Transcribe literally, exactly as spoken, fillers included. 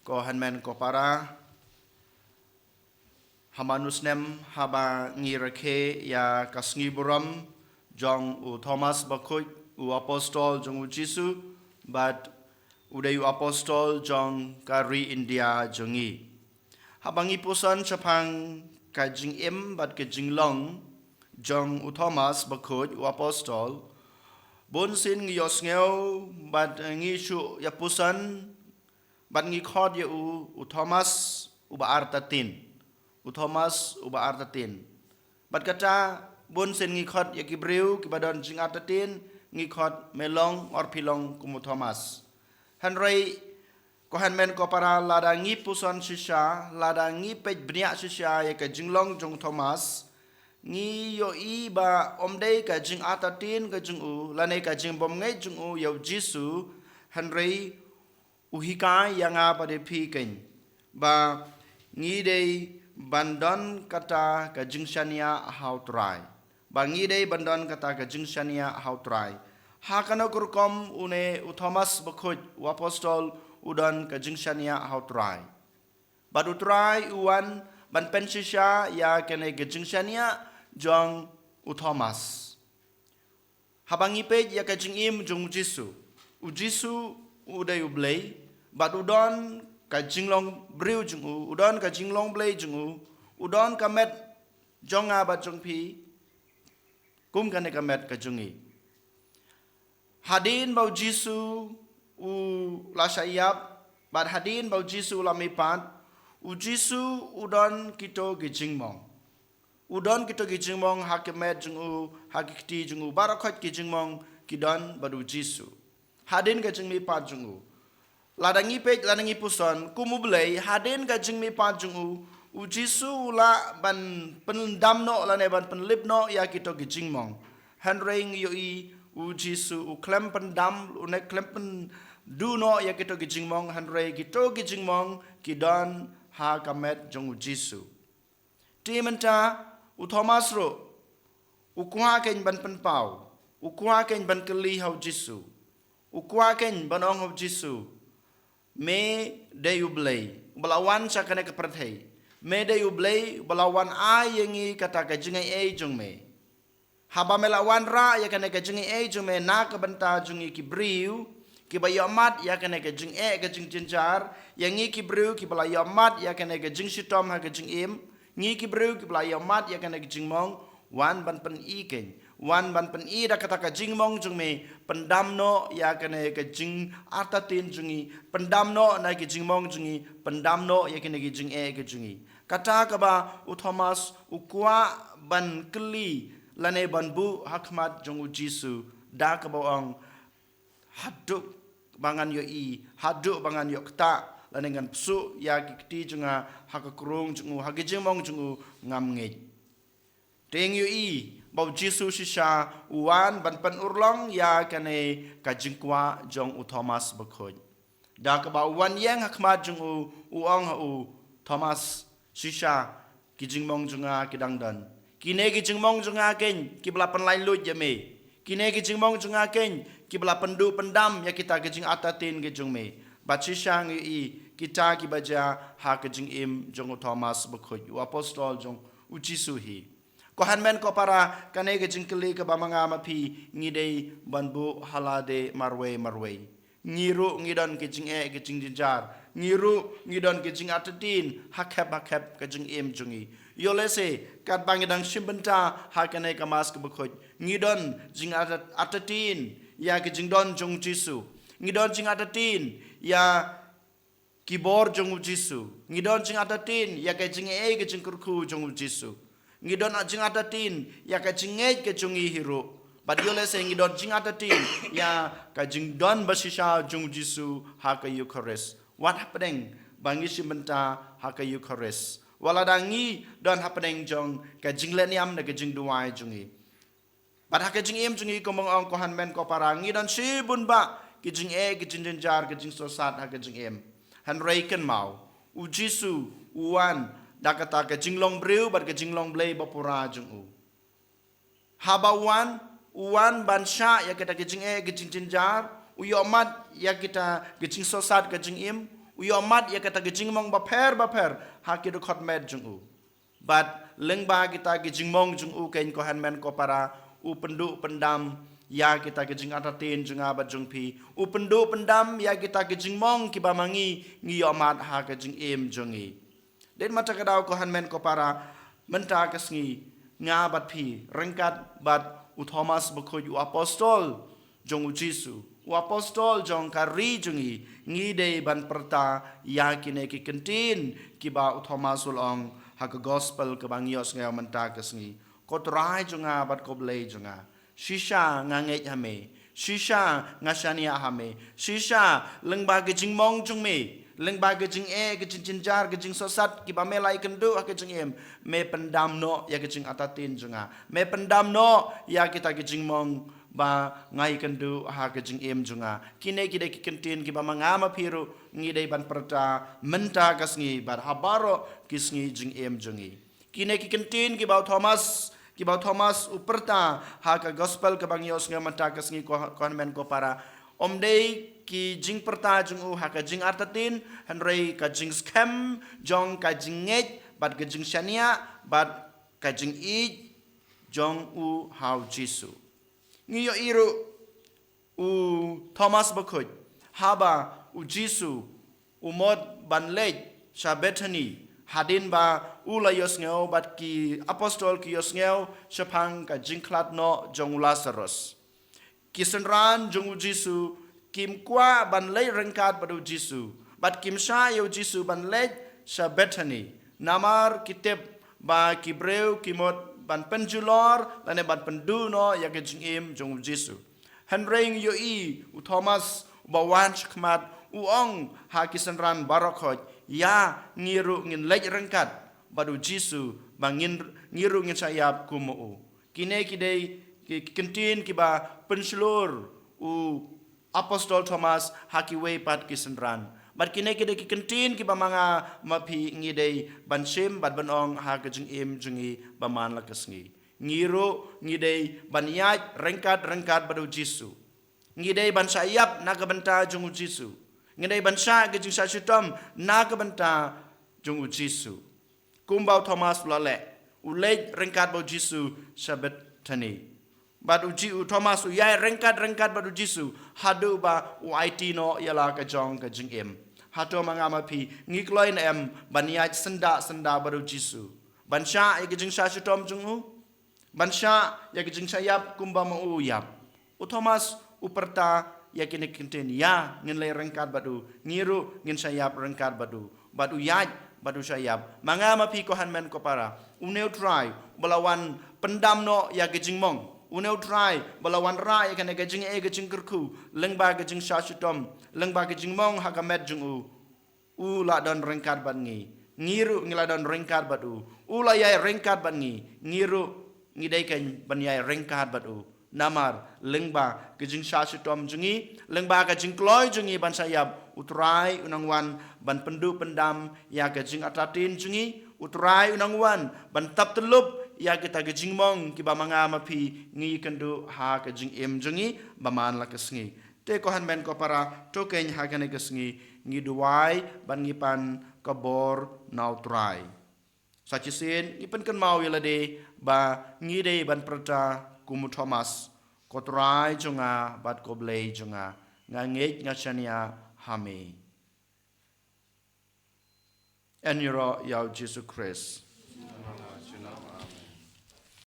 Ko hynmen ko para, ha man u snem haba ngi rakhe ïa ka sngi burom jong u Thomas Bakhuid, u apostol jong u Jisu, bad u dei u apostol jong ka ri India jong ngi. Haba ngi puson shaphang ka jingim bad ka jinglong jong u Thomas Bakhuid, u apostol, bun sien ngi ïohsngew bad ngi shu ïa puson bad ngi khot ïa u, u Thomas uba artatien. U Thomas uba artatien. Bad kata, bun sien ngi khot ïa ki briew kiba don jingartatien, ngi khot me long or phi long kum u Thomas. Hynrei, ko hynmen ko para, lada ngi puson shisha, lada ngi peit bniah shisha ïa ka jinglong jong u Thomas, ngi ïohi ba ym dei ka jingartatien ka jong u, lane ka jingbymngeit jong u ïa u Jisu, hynrei u hikai ïa nga bad ïa phi keiñ ba ngi dei ban don kata ka jingshaniah ha u Trai. Ba ngi dei ban don kata ka jingshaniah ha u Trai. Ha kano ka rukom une u Thomas Bakhuid, u apostol, u don ka jingshaniah ha u Trai. Bad u Trai u wan ban pynshisha ïa kane ka jingshaniah jong u Thomas. Haba ngi peit ïa ka jingim jong u Jisu. U Jisu u dei u Blei, bad u don ka jinglong briew jong u, u don ka jinglong Blei jong u, u don ka met jong nga bad jong phi, kum kane ka met ka jong ngi. Hadien ba u Jisu u la shah ïap, bad hadien ba u Jisu u la mihpat, u Jisu u don kito ki jingmong. U don kito ki jingmong ha ka met jong u, ha ki kti jong u, baroh khoit ki jingmong ki don bad u Jisu. Hadien ka jingmihpat jong u. Lada ngi peit, lada ngi puson, kum u Blei, hadien ka jingmihpat jong u, u Jisu u lah ban pyndam noh, lane ban pynlip noh ïa kito ki jingmong. Hynrei ngi ïohi u Jisu u khlem pyndam, u ne khlem pynduh noh ïa kito ki jingmong, hynrei kito ki jingmong ki don ha ka met jong u Jisu. Te mynta u Thomas ruh u kwah keiñ ban pynpaw, u kwah keiñ ban kylli ha u Jisu, u kwah keiñ ban ong ha u Jisu, me dei u Blei uba la wan sha kane ka pyrthei, me dei u Blei uba la wan ai ïa ngi kata ka jingaiei jong me. Haba me la wanrah ïa kane ka jingaiei jong me na ka bynta jong ngi ki briew kiba ïohmad ïa kane ka jingeh ka jingjynjar, ïa ngi ki briew kiba la ïohmad ïa kane ka jingshitom ha ka jingim, ngi ki briew kiba la ïohmad ïa kane ka jingmong, wan ban pyni keiñ, wan ban pyni da kata ka jingmong jong me, pyndam noh ïa kane ka jingartatien jong ngi, pyndam noh na ki jingmong jong ngi, pyndam noh ïa kane ka jingeh ka jong ngi. Kata kaba u Thomas u kwah ban kylli lane ban buh ha khmat jong u Jisu, da kaba ong, haduh ba ngan ïohi, haduh ba ngan ïoh ktah, lane ngan pynsuh ïa ki kti jong nga ha ka krung jong u, ha ki jingmong jong u, ngam ngeit. Te ngi ïohi ba u Jisu shisha u wan ban pynurlong ïa kane ka jingkwah jong u Thomas Bakhuid. Da kaba u wan ïeng ha khmat jong u, u ong ha u, Thomas, shisha ki jingmong jong nga ki dang don. Kine ki jingmong jong nga keiñ kiba la pynlaitluid ïa me. Kine ki jingmong jong nga keiñ kiba la pynduh pyndam ïa kita ki jingartatien ki jong me. Bad shisha ngi ïohi kita kiba jia ha ka jingim jong u Thomas Bakhuid, u apostol jong u Jisu hi. Ko hynmen ko para, kane ka jingkylli kaba ma nga ma phi ngi dei ban buh ha lade marwei marwei. Ngi ruh ngi don ki jingeh ki jingjynjar. Ngi ruh ngi don ki jingartatien ha khep ha khep ka jingim jong ngi. Ïoh lehse katba ngi dang shim bynta ha kane ka Mass kaba khuid, ngi don jingartatien ïa ki jingdon jong u Jisu. Ngi don jingartatien ïa ki bor jong u Jisu. Ngi don jingartatien ïa ka jingaiei ka jingkyrkhu jong u Jisu. Ngi don jingartatien ïa ka jingngeit ka jong ngi hi ruh. Bad ïoh lehse ngi don jingartatien ïa ka jingdon bashisha jong u Jisu ha ka Eukharist. Wat hapdeng ba ngi shim bynta ha ka Eukharist, wat lada ngi don hapdeng jong ka jinglehniam ne ka jingduwai jong ngi. Bad ha ka jingim jong ngi, kumba nga ong, ko hynmen ko para, ngi don shibun bah ki jingeh, ki jingjynjar, ki jingsosat ha ka jingim. Hynrei kynmaw, u Jisu u wan da kata ka jinglong briew bad ka jinglong Blei bapura jong u. Haba u wan, u wan ban shah ïa kata ka jingeh, ka jingjynjar, u ïohmad ïa kata ka jingsosat ka jingim, ïohmad ïa kata ki jingmong bapher bapher ha ki dkhot met jong u. Bad lyngba kita ki jingmong jong u, keiñ ko hynmen ko para, u pynduh pyndam ïa kita ki jingartatien jong nga bad jong phi. U pynduh pyndam ïa kita ki jingmong kiba ma ngi ngi ïohmad ha ka jingim jong ngi. Dei ma kata ka daw ko hynmen ko para, mynta ka sngi nga bad phi ryngkat bad u Thomas Bakhuid, u apostol jong u Jisu, u apostol jong ka ri jong ngi, ngi dei ban pyrta ïa kine ki kyntien kiba u Thomas u la ong ha ka gospel kaba ngi ïohsngew mynta ka sngi: Ko Trai jong nga bad ko Blei jong nga. Shisha nga ngeit ha me, shisha nga shaniah ha me, shisha lyngba ki jingmong jong me, lyngba ki jingeh, ki jingjynjar, ki jingsosat kiba me la ïakynduh ha ka jingim, me pyndam noh ïa ki jingartatien jong nga, me pyndam noh ïa kita ki jingmong ba nga ïakynduh ha ka jingim jong nga. Kine ki dei ki kyntien kiba ma nga ma phi ruh ngi dei ban pyrta mynta ka sngi bad ha baroh ki sngi jingim jong ngi. Kine ki kyntien kiba u Thomas, kiba u Thomas u pyrta ha ka gospel kaba ngi ïohsngew mynta ka sngi ko, ko hynmen ko para, ym dei ki jingpyrta jong u ha ka jingartatien, hynrei ka jingskhem jong ka jingngeit bad ka jingshaniah bad ka jingïeit jong u ha u Jisu. Ngi ïohi ruh u Thomas Bakhuid, haba u Jisu u mut ban leit sha Bethany, hadien ba u la ïohsngew bad ki apostol ki ïohsngew shaphang ka jingkhlad noh jong u Lasarus, ki synran jong u Jisu kim kwah ban leit ryngkat bad u Jisu, bad kim shah ïa u Jisu ban leit sha Bethany, namar ki tip ba ki briew ki mut ban pynjulor lane ban pynduh noh ïa ka jingim jong u Jisu. Hynrei ngi ïohi u Thomas uba wan shakhmat, u ong ha ki synran baroh khoit, ïa, ngi ruh ngin leit ryngkat bad u Jisu, ba ngin, ngi ruh ngin shah ïap kum ma u. Kine ki dei ki, ki kyntien kiba pynshlur u apostol Thomas ha kiwei pat ki synran. Bad kine ki dei ki kyntien kiba ma nga ma phi ngi dei ban shim bad ban ong ha ka jingim jong ngi ba man la ka sngi. Ngi ruh ngi dei ban ïaid ryngkat ryngkat bad u Jisu. Ngi dei ban shah ïap na ka bynta jong u Jisu. Ngi dei ban shah ka jingshah shitom na ka bynta jong u Jisu. Kumba u Thomas u la leh, u leit ryngkat bad u Jisu sha Bethany. Bad u Ji-, u Thomas u ïaid ryngkat ryngkat bad u Jisu haduh ba u aiti noh ïa la ka jong ka jingim. Hato ma nga ma phi ngi kloi ne em ban ïaid syndah syndah bad u Jisu, ban shah ïa ka jingshah shitom jong u, ban shah ïa ka jingshah ïap kumba ma u u ïap? U Thomas u pyrta ïa kine ki kyntien, ïa, ngin leit ryngkat bad u, ngi ruh ngin shah ïap ryngkat bad u. Bad u ïaid bad u shah ïap. Ma nga ma phi ko hynmen ko para, une u Trai uba la wan pyndam noh ïa ka jingmong, une u Trai uba la wanrah ïa kane ka jingeh ka jingkyrkhu lyngba ka jingshah shitom, lyngba ka jingmong ha ka met jong u, u la don ryngkat bad ngi. Ngi ruh ngi la don ryngkat bad u. U la ïaid ryngkat bad ngi. Ngi ruh ngi dei kein ban ïaid ryngkat bad u. Namar lyngba ka jingshah shitom jong ngi, lyngba ka jingkloi jong ngi ban shah ïap, u Trai u nang wan ban pynduh pyndam ïa ka jingartatien jong ngi. U Trai u nang wan ban tap tyllup ïa kita ki jingmong kiba ma nga ma phi ngi ïakynduh ha ka jingim jong ngi ba man la ka sngi. Te ko hynmen ko para, to kein ha kane ka sngi ngi duwai bad ngi pan ka bor na u Trai. Sa shisien ngi pynkynmaw ïa lade ba ngi dei ban pyrta kum u Thomas: Ko Trai jong nga bad ko Blei jong nga, nga ngeit nga shaniah ha me. Yn ïaroh ïa u Jisu Khrist.